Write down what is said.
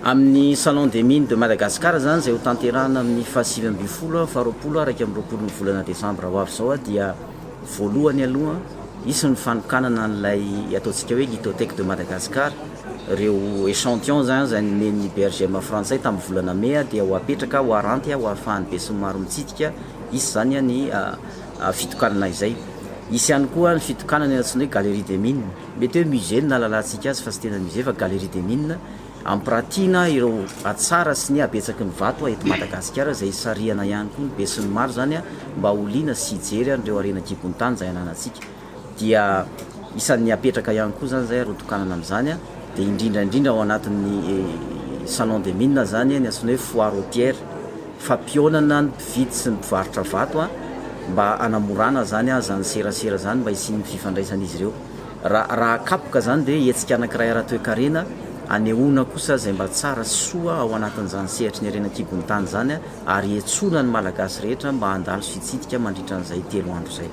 Amin'ny Salon des Mines de Madagascar izany izay ho tanterahana amin'ny faha-19, faha-20, 21 ny volana desambra ho avy izao dia voalohany aloha hisy ny fanokanana an'ilay ataontsika hoe Lithothèque de Madagascar. Ireo échantillons izany izay nomen'ny BRGM frantsay tamin'ny volana mey dia ho apetraka ho aranty ho ahafahan'ny besinimaro mitsidika. Hisy izany ny fitokanana izay. Hisy ihany koa ny fitokanana ny antsoina hoe Galerie des Mines. Mety hoe musée no nahalalantsika azy fa tsy tena musée fa Galerie des Mines. Ampiratiana ireo hatsara sy ny habetsaky ny vato eto Madagasikara izay hisarihana ihany koa ny besinimaro izany mba ho liana sy hijery an'ireo harena an-kibon'ny tany izay ananantsika. Dia isan'ny hapetraka ihany koa izany izay ary hotokanana amin'izany dia indrindra indrindra ao anatin'ny Salon des Mines izany ny antsoina hoe foire aux pierres, fampihaonana ny mpividy sy ny mpivarotra vato mba hanamorana izany izany serasera izany mba hisian'ny fifandraisan'izy ireo. Raha raha akapoka izany dia hetsika anankiray ara-toekarena anehoana kosa izay mba tsara sy soa ao anatin'izany sehatry ny harena an-kibon'ny tany izany ary hiantsoana ny Malagasy rehetra mba handalo sy hitsidika mandritra an'izay 3 andro izay.